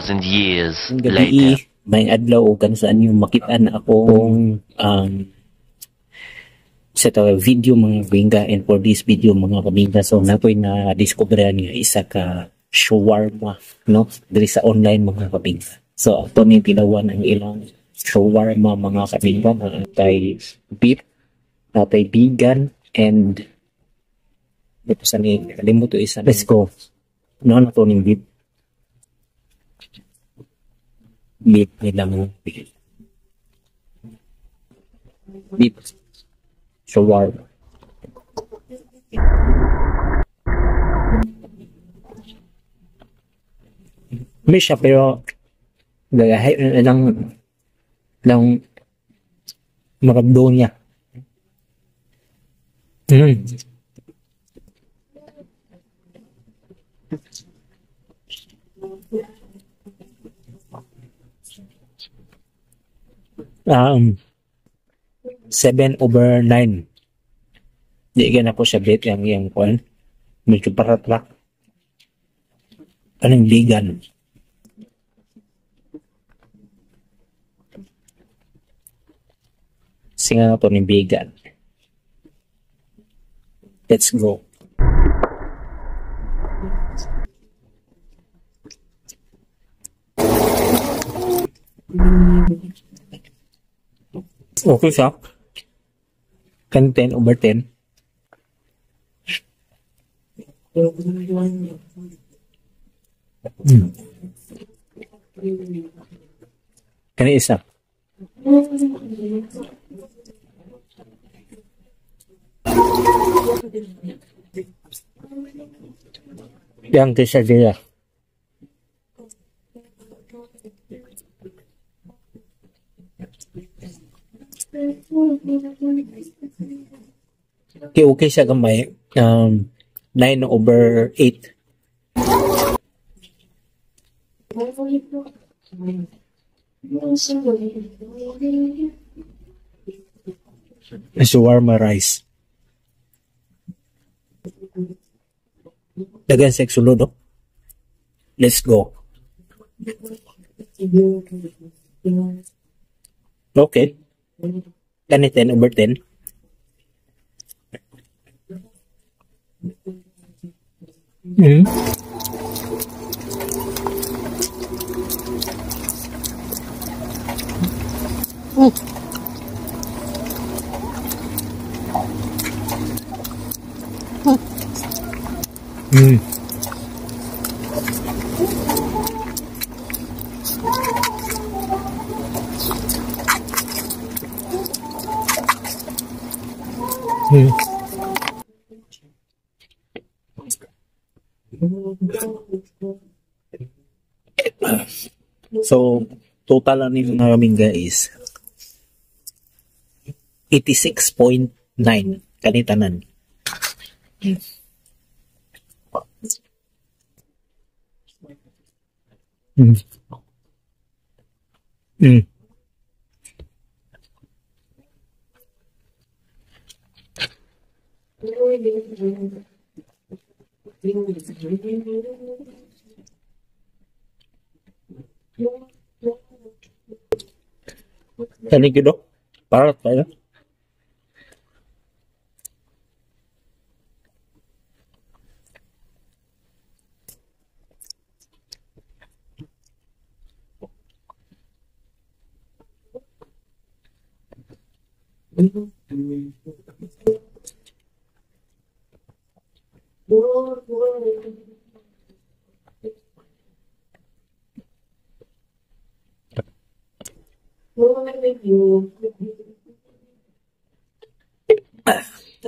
2,000 years Gabi, later. May adlaw o kan saan yung makita na akong sa to video, mga kabingga. And for this video, mga kabingga, so nakoy na discoveran nga isa ka shawarma, no, diri sa online, mga kabingga. So ato ni tilawan ang ilang shawarma, mga kabingga, na tay beef, natay vegan, and dito sa ni kalimot isa. Let's go, no, na to ning beef, beef nila, mga beef shawarma. May siya pero gagahay lang lang marabdo niya. 7 over 9. Di ka na ko siya bet yung iyang kuan. Medyo paratlak. Anong vegan? Singa na to ni vegan. Let's go. Okay siya. Kan 10 over 10. Kani isa. Yang quesadilla. Okay, okay siya gamay. 9 over 8. Shawarma rice. Dagan sa sulod, oh. Let's go. Okay. Kani 10 over 10. So, total ani, mga kamingga, is 86.9 kani tanan. Kani gyud, oh. Para tayo.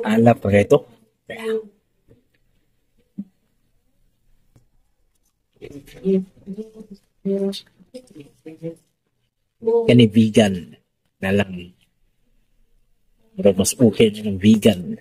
Alap pa ito. Kani vegan na lang. Pero mas okay na ng vegan.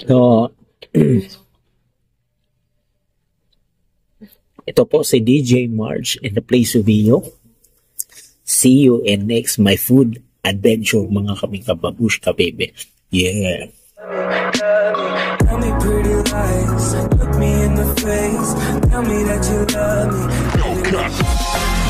So, ito po si DJ March in the place of video. See you in next my food adventure, mga kaming kababushka baby. Yeah. Tell me pretty lies, look me in the face. Tell me that you love me. No cut.